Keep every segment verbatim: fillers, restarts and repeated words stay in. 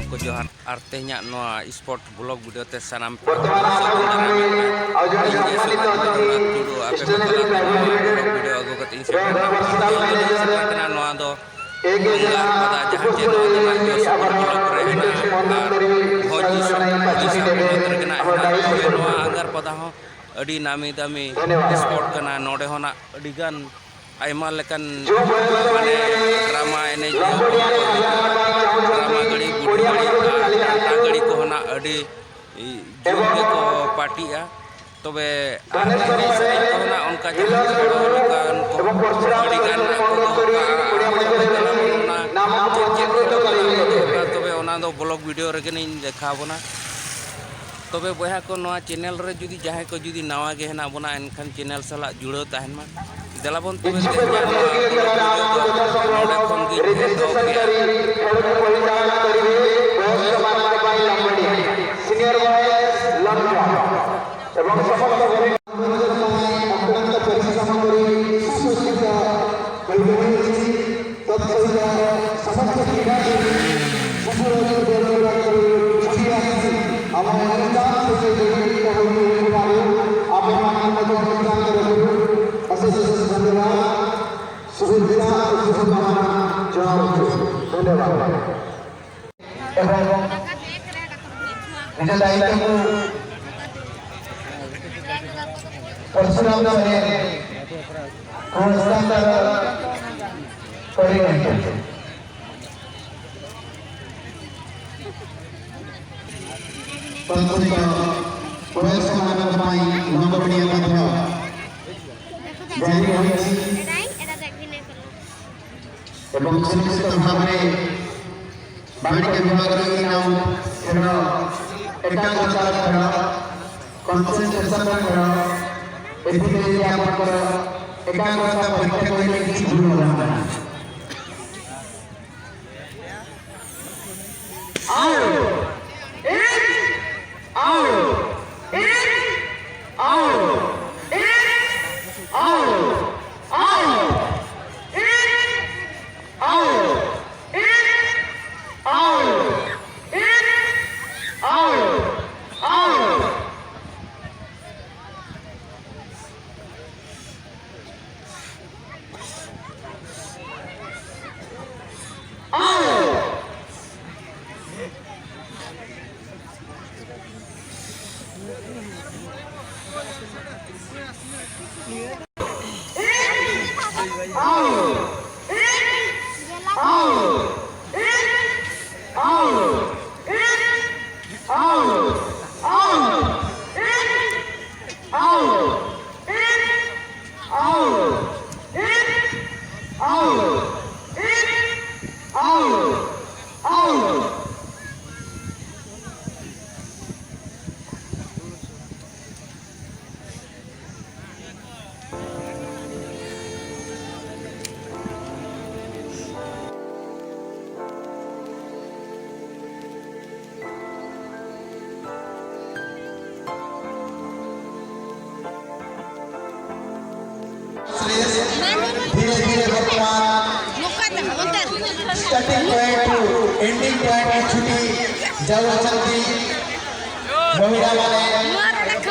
ᱠᱚ ᱡᱚᱦᱟᱨ᱾ ᱟᱨ ᱛᱮᱦᱮᱧᱟᱜ ᱱᱚᱣᱟ sport vlog video ᱛᱮ ᱥᱟᱱᱟᱢ ᱯᱮᱲᱟ ᱠᱚ ᱥᱟᱹᱜᱩᱱ ᱫᱟᱨᱟᱢ ᱢᱮᱱᱟᱜᱼᱟ᱾ ᱤᱧ ᱜᱮ ᱥᱚᱢᱟᱡᱽ ᱵᱟᱹᱵᱩ ᱴᱩᱰᱩ ᱟᱯᱮ ᱠᱚ ᱛᱟᱞᱟ ᱛᱮ ᱱᱚᱣᱟ vlog video ᱟᱹᱜᱩ ᱠᱟᱛᱮ ᱤᱧ ᱥᱮᱴᱮᱨ ᱮᱱᱟ᱾ ᱤᱧ ᱫᱚ ᱞᱤᱧ ᱥᱮᱴᱮᱨ ᱠᱟᱱᱟ ᱱᱚᱣᱟ ᱫᱚ ᱟᱝᱜᱟᱨ ᱯᱟᱫᱟ, ᱡᱟᱦᱟᱸ ᱪᱮ ᱱᱚᱣᱟ ᱫᱚ ᱱᱟᱜ ᱡᱚᱥᱯᱩᱨ block ᱨᱮ ᱦᱮᱱᱟᱜᱼᱟ ᱟᱨ ᱵᱷᱚᱸᱡᱽ ᱩᱲᱤᱥᱥᱟ ᱯᱚᱱᱚᱛ ᱨᱮ ᱜᱮ ᱱᱟᱜ ᱦᱮᱱᱟᱜᱼᱟ᱾ ᱛᱚᱵᱮ ᱱᱚᱣᱟ ᱟᱝᱜᱟᱨ ᱯᱟᱫᱟ ᱦᱚᱸ ᱟᱹᱰᱤ ᱱᱟᱢᱤ ᱫᱟᱢᱤ sport ᱠᱟᱱᱟ᱾ ᱱᱚᱰᱮ ᱦᱚᱸ ᱱᱟᱜ ᱟᱹᱰᱤ ᱜᱟᱱ ᱟᱭᱢᱟ ᱞᱮᱠᱟᱱ ᱢᱟᱱᱮ ᱰᱨᱟᱢᱟ ᱮᱱᱮᱡ ᱠᱚ ᱦᱩᱭᱩᱜᱼᱟ, ᱰᱨᱟᱢᱟ ᱜᱟᱹᱲᱤ, ᱵᱩᱰᱷᱤ ᱜᱟᱹᱲᱤ ᱟᱨ ᱰᱟᱱᱴᱟ ᱜᱟᱹᱲᱤ ᱠᱚᱦᱚᱸ ᱱᱟᱜ ᱟᱹᱰᱤ ᱡᱳᱨ ᱜᱮᱠᱚ ᱯᱟᱨᱴᱤᱜᱼᱟ᱾ ᱛᱚᱵᱮ ᱟᱨ ᱮᱱᱮᱡ ᱥᱮᱨᱮᱧ ᱠᱚᱦᱚᱸ ᱱᱟᱜ ᱚᱱᱠᱟ ᱡᱟᱦᱟᱸ ᱠᱚ ᱞᱮᱠᱟᱱ ᱠᱚ ᱟᱹᱰᱤ ᱜᱟᱱ ᱱᱟᱜ ᱠᱚ ᱫᱚᱦᱚ ᱠᱟᱜᱼᱟ᱾ ᱟᱨ ᱛᱚᱵᱮ ᱫᱮᱞᱟ ᱵᱚᱱ ᱚᱱᱟ ᱪᱮᱫ ᱪᱮᱫ ᱠᱚ ᱠᱟᱱᱟ ᱠᱚ ᱫᱚᱦᱚ ᱠᱟᱜᱼᱟ, ᱛᱚᱵᱮ ᱚᱱᱟ ᱫᱚ vlog video ᱨᱮᱜᱮ ᱞᱤᱧ ᱫᱮᱠᱷᱟᱣ ᱵᱚᱱᱟ᱾ ᱛᱚᱵᱮ ᱵᱚᱭᱦᱟ ᱠᱚ, ᱱᱚᱣᱟ channel ᱨᱮ ᱡᱩᱫᱤ ᱡᱟᱦᱟᱸᱭ ᱠᱚ ᱡᱩᱫᱤ ᱱᱟᱣᱟ ᱜᱮ ᱦᱮᱱᱟᱜ ᱵᱚᱱᱟ, ᱮᱱᱠᱷᱟᱱ channel ᱥᱟᱞᱟᱜ ᱡᱩᱲᱟᱹᱣ ᱛᱟᱦᱮᱱ ᱢᱟ᱾ ᱫᱮᱞᱟ ᱵᱚᱱ ᱛᱚᱵᱮ ᱛᱮᱦᱮᱧᱟᱜ ᱱᱚᱣᱟ vlog video ᱫᱚ ᱱᱚᱰᱮ ᱠᱷᱚᱱ ᱜᱤᱧ ᱮᱛᱚᱦᱚᱵ ᱠᱮᱜᱼᱟ᱾ ତତ୍ସହିତ ସମସ୍ତ କ୍ରୀଡ଼ାବିତ, ଶିଶୁ ରାଜ୍ୟ ଦଳର ଛୁଟି ଆସି ଆମ ଅନୁଷ୍ଠାନ ସହିତ ଜଡ଼ିତ ହୋଇଥିବାରୁ ଆପଣମାନଙ୍କୁ ମଧ୍ୟ ଅନୁଷ୍ଠାନ ତରଫରୁ ଅଶେଷ ଅଶେଷ ଧନ୍ୟବାଦ, ଶୁଭେଚ୍ଛା ଓ ଶୁଭକାମନା ଜଣାଉଛୁ। ଧନ୍ୟବାଦ। ଏବଂ ନିଜ ଦାୟିତ୍ୱକୁ ପରଶୁରାମ ସ୍ୱାଇଁଙ୍କୁ ହସ୍ତାନ୍ତର କରିନିଅନ୍ତୁ। ତତ୍ସହିତ ବୟସ୍କମାନଙ୍କ ପାଇଁ ରଙ୍ଗ ପଡ଼ିଆ ମଧ୍ୟ ଜାରି ରହିଛି ଏବଂ ସୁନିଶ୍ଚିତ ଭାବରେ ବାଣିଜ୍ୟ ବିଭାଗର ଏଇ ନାମ ଖେଳ ଏକାଗ୍ରତା ଖେଳ, କନସେନଟ୍ରେସନର ଖେଳ। ଏଥିରେ ଯଦି ଆପଣଙ୍କର ଏକାଗ୍ରତା ପରୀକ୍ଷା କରିଲେ କିଛି ଭୁଲ ହେବ ନାହିଁ। Out! In! Out! In! Out! In! Out! Out! In! Out! In! Out! Point ଛୁଟି ଯାଉଅଛନ୍ତି। ମହିଳାମାନେ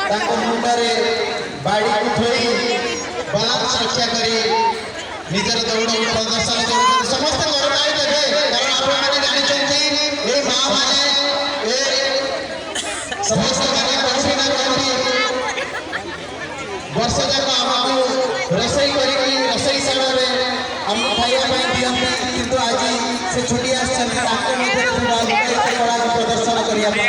ତାଙ୍କ ମୁଣ୍ଡରେ ବାଡ଼ିକୁ ଥୋଇ ବାଲାନ୍ସ ରକ୍ଷା କରି ନିଜର ଦୌଡ଼ ପ୍ରଦର୍ଶନ କରୁଛନ୍ତି। ସମସ୍ତେ ଗରମାଇ ଦେବେ, କାରଣ ଆପଣମାନେ ଜାଣିଛନ୍ତି, ଏଇ ମାଆମାନେ, ଏ ସମସ୍ତମାନେ କୋଉଠି ନା କୋଉଠି ବର୍ଷ ଯାକ ଆମକୁ ରୋଷେଇ କରିକି ରୋଷେଇ ଶାଳରେ ଆମକୁ ଖାଇବା ପାଇଁ ଦିଅନ୍ତି, କିନ୍ତୁ ଆଜି ସେ ଛୁଟି ଆସିଛନ୍ତି, ତାଙ୍କ ମଧ୍ୟରେ ଥିବା ଲୁକାୟିତ କଳାକୁ ପ୍ରଦର୍ଶନ କରିବା ପାଇଁ।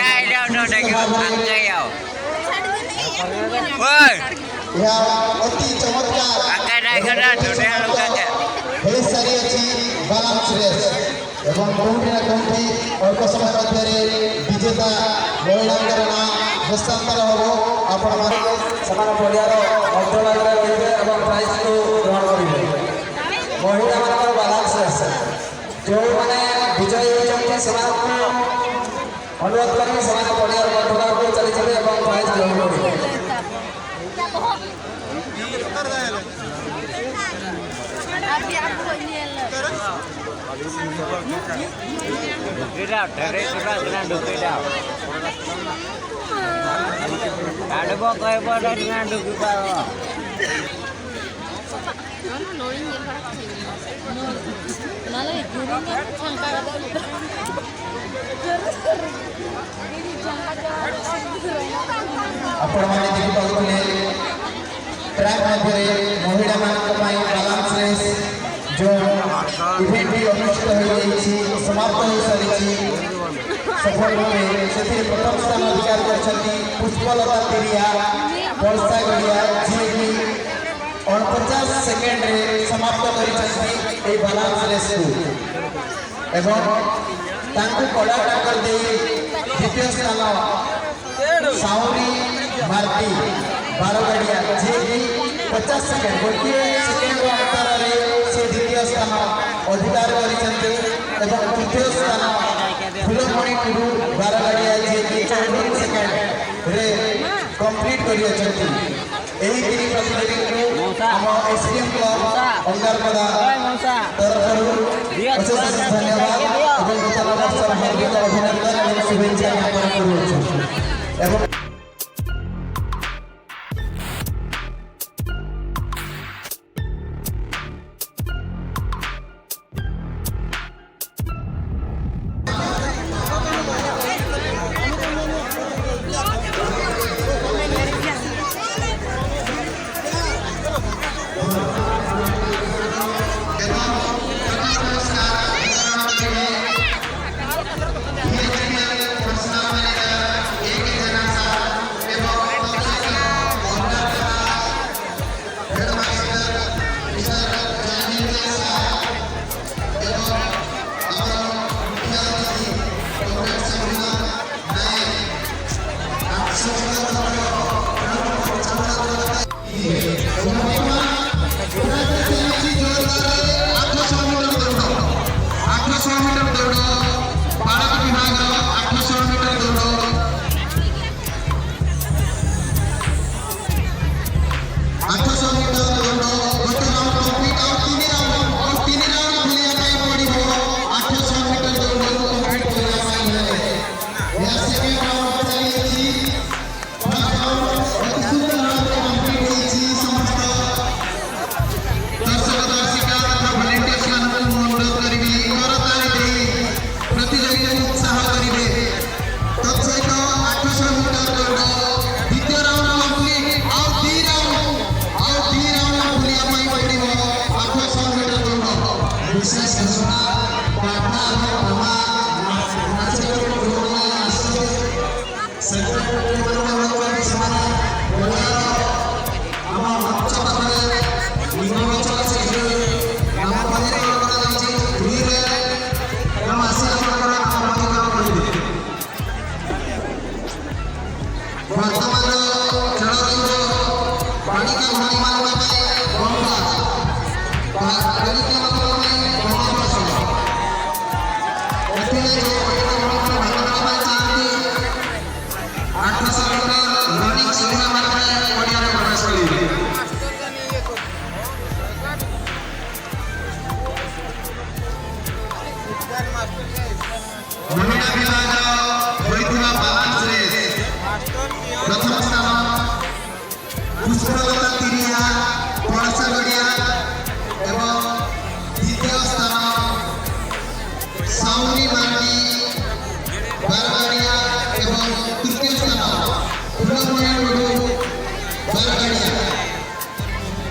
ଏହା ଅତି ଚମତ୍କାର ହେଇସାରିଅଛି ବାଲାନ୍ସ ରେସ୍। ଏବଂ କୋଉଠି ନା କୋଉଠି ଅଳ୍ପ ସମୟ ମଧ୍ୟରେ ବିଜେତା ମହିଳାଙ୍କର ନାଁ ଘୋଷାନ୍ତର ହେବ। ଆପଣମାନେ ସେମାନେ ପଡ଼ିଆର ମଧ୍ୟ ଭାଗରେ ରହିବେ ଏବଂ ପ୍ରାଇଜ୍କୁ ଗ୍ରହଣ କରିବେ। ମହିଳାମାନଙ୍କର ବାଲାନ୍ସ ରେସ୍, ଯେଉଁମାନେ ବିଜୟୀ ହୋଇଛନ୍ତି, ସେମାନଙ୍କୁ ଅନୁରୋଧ କରିବି, ସେମାନେ ପଡ଼ିଆର ମଧ୍ୟ ଭାଗକୁ ଚାଲିଯିବେ ଏବଂ ପ୍ରାଇଜ୍ ଗ୍ରହଣ କରିବେ। ଢୁକେଇ ଯାଅ, ଢେରେ ଛୋଟ ସିନା ଢୁକେଇ ଯାଅ। କାଢିବ କହିବ, ଏଟା ସିନା ଢୁକି ପାରିବ। ଆପଣମାନେ ଦେଖିପାରୁଥିଲେ, ଟ୍ରାକ୍ ମଧ୍ୟରେ ମହିଳାମାନଙ୍କ ପାଇଁ ବାଲାନ୍ସ ରେସ୍ ଯେଉଁ ଇଭେଣ୍ଟଟି ଅନୁଷ୍ଠିତ ହୋଇଯାଇଛି, ସମାପ୍ତ ହୋଇସାରିଛି ସଫଳ ରୂପେ। ସେଥିରେ ପ୍ରଥମ ସ୍ଥାନ ଅଧିକାର କରିଛନ୍ତି ପୁଷ୍ପଲତା ତିରିଆ, ପଳସା ଗଡ଼ିଆ, ଯିଏକି ଅଣପଚାଶ ସେକେଣ୍ଡରେ ସମାପ୍ତ କରିଛନ୍ତି ଏହି ବାଲାନ୍ସ ରେସ୍କୁ ଏବଂ ତାଙ୍କୁ କଡ଼ା ଟକ୍କର ଦେଇ ଦ୍ୱିତୀୟ ସ୍ଥାନ ସାଉରି ମାର୍ଟି ବାରଗାଡ଼ିଆ, ଯିଏକି ପଚାଶ ସେକେଣ୍ଡ, ଗୋଟିଏ ସେକେଣ୍ଡର ଅନ୍ତରରେ ସେ ଦ୍ୱିତୀୟ ସ୍ଥାନ ଅଧିକାର କରିଛନ୍ତି ଏବଂ ତୃତୀୟ ସ୍ଥାନ ଫୁଲମଣି ଟୁଡୁ ବାରଗାଡ଼ିଆ, ଯିଏକି ଚଉବନ ସେକେଣ୍ଡରେ କମ୍ପ୍ଲିଟ୍ କରିଅଛନ୍ତି। ଏହି ତିନି ପ୍ରତିଯୋଗୀଙ୍କୁ ଆମ ଏସ୍ଡିଏମ୍ କ୍ଲବ ଅଙ୍ଗାରପଡ଼ା ତରଫରୁ ଅଶେଷ ଅଶେଷ ଧନ୍ୟବାଦ। ᱱᱚᱛᱮᱱᱟᱜ ᱵᱚᱨᱥᱟ ᱨᱮ ᱦᱮᱡ ᱠᱟᱛᱮ ᱚᱵᱷᱤᱱᱚᱱᱫᱚᱱ ᱮᱵᱚᱝ ᱥᱩᱵᱷᱮᱪᱪᱷᱟ ᱧᱟᱯᱟᱢ ᱠᱚ ᱦᱩᱭᱩᱜᱼᱟ᱾ ᱮᱵᱚᱝ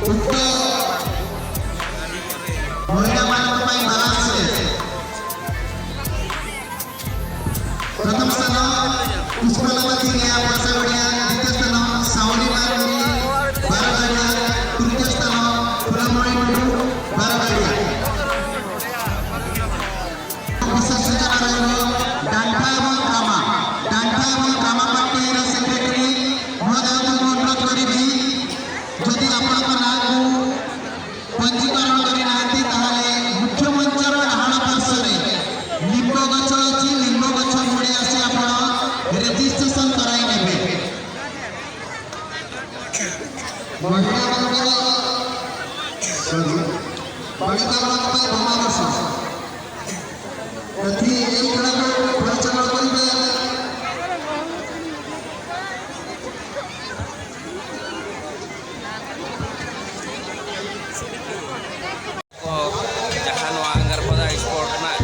ଉକ୍ତ ମହିଳାମାନଙ୍କ ପାଇଁ ବାଲାନ୍ସ ରେସ୍। ପ୍ରଥମ ସ୍ଥାନ ପୁଷ୍ପଲତା ଥିନିଆ, ପଛାଗଡ଼ିଆ। ଦ୍ୱିତୀୟ ସ୍ଥାନ ସାଉଲି ମାର୍ଗୀ, ବାରବାଡ଼ିଆ। ତୃତୀୟ ସ୍ଥାନ ଫୁଲମଣି ଟୁଡୁ, ବାରବାଡ଼ିଆ। ବିଶେଷ ସୂଚନା ରହିବ, ଡାଣ୍ଠା ଏବଂ କାମା, ଡାଣ୍ଠା ଏବଂ କାମା ପାର୍ଟିର ସେକ୍ରେଟାରୀ ମହୋଦୟଙ୍କୁ ମୁଁ ଅନୁରୋଧ କରିବି, ଯଦି ଆପଣଙ୍କ ନାଁକୁ ପଞ୍ଜୀକରଣ କରିନାହାନ୍ତି, ତାହେଲେ ମୁଖ୍ୟ ମଞ୍ଚର ଡାହାଣ ପାର୍ଶ୍ୱରେ ଲିମ୍ବ ଗଛ ଅଛି, ଲିମ୍ବ ଗଛ ମୂଳେ ଆସି ଆପଣ ରେଜିଷ୍ଟ୍ରେସନ କରାଇ ନେବେ। ମହିଳାମାନଙ୍କର, ସରି, ବାଳିକାମାନଙ୍କ ପାଇଁ ବୋମା ବର୍ଷଣ। ଏଥି-, ଏହି ଖେଳକୁ ପରିଚାଳନା କରିବେ ᱠᱚ, ᱡᱟᱦᱟᱸ ᱱᱚᱣᱟ ᱟᱝᱜᱟᱨᱯᱟᱫᱟ ᱥᱯᱳᱨᱴ ᱨᱮᱱᱟᱜ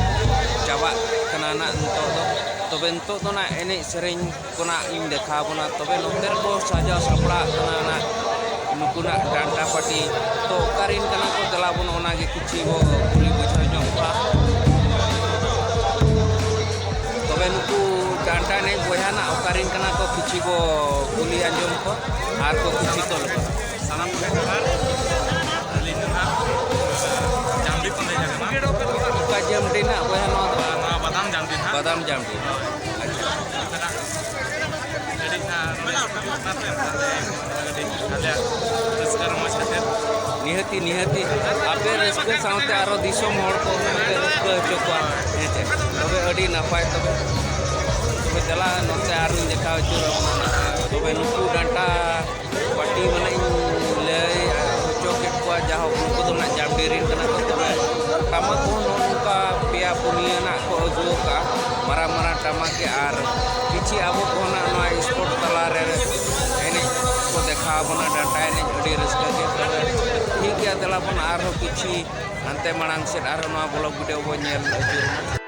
ᱪᱟᱵᱟᱜ ᱠᱟᱱᱟ ᱱᱟᱜ ᱱᱤᱛᱚᱜ ᱫᱚ᱾ ᱛᱚᱵᱮ ᱱᱤᱛᱚᱜ ᱫᱚ ᱱᱟᱜ ᱮᱱᱮᱡ ᱥᱮᱨᱮᱧ ᱠᱚ ᱱᱟᱜ ᱤᱧ ᱫᱮᱠᱷᱟᱣ ᱵᱚᱱᱟ᱾ ᱛᱚᱵᱮ ᱱᱚᱛᱮ ᱨᱮᱠᱚ ᱥᱟᱡᱟᱣ ᱥᱟᱯᱲᱟᱜ ᱠᱟᱱᱟ ᱱᱟᱜ ᱱᱩᱠᱩ ᱱᱟᱜ ᱰᱟᱱᱴᱟ ᱯᱟᱨᱴᱤ᱾ ᱛᱚ ᱚᱠᱟᱨᱮᱱ ᱠᱟᱱᱟ ᱠᱚ, ᱫᱮᱞᱟ ᱵᱚᱱ ᱚᱱᱟᱜᱮ ᱠᱤᱪᱷᱤ ᱵᱚ ᱠᱩᱞᱤ ᱵᱩᱡᱷᱟᱹᱣ ᱧᱚᱜ ᱠᱚᱣᱟ᱾ ᱛᱚᱵᱮ ᱱᱩᱠᱩ ᱰᱟᱱᱴᱟ ᱮᱱᱮᱡ ᱵᱚᱭᱦᱟ ᱱᱟᱜ ᱚᱠᱟᱨᱮᱱ ᱠᱟᱱᱟ ᱠᱚ, ᱠᱤᱪᱷᱤ ᱵᱚ ᱠᱩᱞᱤ ᱟᱸᱡᱚᱢ ᱠᱚᱣᱟ ᱟᱨ ᱠᱚ ᱠᱤᱪᱷᱤ ᱠᱚ ᱞᱮᱠᱟ᱾ ᱥᱟᱱᱟᱢ ᱠᱚᱜᱮ ᱡᱚᱦᱟᱨ᱾ ᱟᱹᱞᱤᱧ ᱫᱚ ᱱᱟᱦᱟᱜ, ᱟᱸ, ᱡᱟᱢᱰᱤ ᱠᱷᱚᱱ ᱞᱤᱧ ᱦᱮᱡ ᱟᱠᱟᱱᱟ᱾ ᱚᱠᱟ ᱡᱟᱢᱰᱤ ᱱᱟᱜ ᱵᱚᱭᱦᱟ ᱱᱚᱣᱟ ᱫᱚ? ᱟᱸ, ᱱᱚᱣᱟ ᱵᱟᱫᱟᱢ ᱡᱟᱢᱰᱤ ᱱᱟᱦᱟᱜ᱾ ᱵᱟᱫᱟᱢ ᱡᱟᱢᱰᱤ᱾ ᱦᱳᱭ᱾ ᱟᱪᱪᱷᱟ᱾ ᱱᱚᱛᱮᱱᱟᱜ ᱟᱹᱰᱤ ᱱᱟᱦᱟᱜ ᱱᱚᱰᱮ ᱥᱮᱴᱮᱨ ᱞᱮᱱᱟ ᱯᱮ, ᱮᱱᱠᱷᱟᱱ ᱟᱹᱰᱤ ᱟᱞᱮᱭᱟᱜ ᱨᱟᱹᱥᱠᱟᱹ ᱨᱚᱢᱚᱡᱽ ᱠᱷᱟᱹᱛᱤᱨ᱾ ᱱᱤᱦᱟᱹᱛᱤ, ᱱᱤᱦᱟᱹᱛᱤ᱾ ᱟᱯᱮ ᱨᱟᱹᱥᱠᱟᱹ ᱥᱟᱶᱛᱮ ᱟᱨᱚ ᱫᱤᱥᱚᱢ ᱦᱚᱲ ᱠᱚ ᱦᱚᱸ ᱯᱮ ᱨᱟᱹᱥᱠᱟᱹ ᱦᱚᱪᱚ ᱠᱚᱣᱟ, ᱦᱮᱸ ᱪᱮ? ᱛᱚᱵᱮ ᱟᱹᱰᱤ ᱱᱟᱯᱟᱭ ᱛᱚᱵᱮ᱾ ᱛᱚᱵᱮ ᱫᱮᱞᱟ ᱱᱚᱛᱮ ᱟᱨᱦᱚᱸᱧ ᱫᱮᱠᱷᱟᱣ ᱦᱚᱪᱚ ᱟᱵᱚᱱᱟ᱾ ᱛᱚᱵᱮ ᱱᱩᱠᱩ ᱰᱟᱱᱴᱟ ᱯᱟᱹᱴᱤ ᱢᱟᱱᱮ ᱤᱧ ᱞᱟᱹᱭ ᱦᱚᱪᱚ ᱠᱮᱫ ᱠᱚᱣᱟ, ᱡᱟᱦᱳᱠ, ᱩᱱᱠᱩ ᱫᱚ ᱱᱟᱜ ᱡᱟᱢᱰᱤ ᱨᱮᱱ ᱠᱟᱱᱟ ᱠᱚ᱾ ᱛᱚᱵᱮ ᱴᱟᱢᱟᱠ ᱠᱚᱦᱚᱸ ᱱᱚᱜᱼᱚ ᱱᱚᱝᱠᱟ ᱯᱮᱭᱟ ᱯᱩᱱᱭᱟᱹ ᱱᱟᱜ ᱠᱚ ᱟᱹᱜᱩ ᱟᱠᱟᱫᱼᱟ, ᱢᱟᱨᱟᱝ ᱢᱟᱨᱟᱝ ᱴᱟᱢᱟᱠ ᱜᱮ᱾ ᱟᱨ ᱠᱤᱪᱷᱤ ᱟᱵᱚ ᱠᱚᱦᱚᱸ ᱱᱟᱜ ᱱᱚᱣᱟ ᱥᱯᱳᱨᱴ ᱛᱟᱞᱟ ᱨᱮ ᱮᱱᱮᱡ ᱠᱚ ᱫᱮᱠᱷᱟᱣ ᱟᱵᱚᱱᱟ, ᱰᱟᱱᱴᱟ ᱮᱱᱮᱡ ᱟᱹᱰᱤ ᱨᱟᱹᱥᱠᱟᱹ ᱜᱮ᱾ ᱛᱚᱵᱮ ᱴᱷᱤᱠ ᱜᱮᱭᱟ, ᱫᱮᱞᱟ ᱵᱚᱱ ᱟᱨᱦᱚᱸ ᱠᱤᱪᱷᱤ ᱦᱟᱱᱛᱮ ᱢᱟᱲᱟᱝ ᱥᱮᱫ ᱟᱨᱦᱚᱸ ᱱᱚᱣᱟ ᱵᱞᱚᱜ ᱵᱷᱤᱰᱤᱭᱳ ᱵᱚᱱ ᱧᱮᱞ ᱟᱹᱪᱩᱨ ᱢᱟ᱾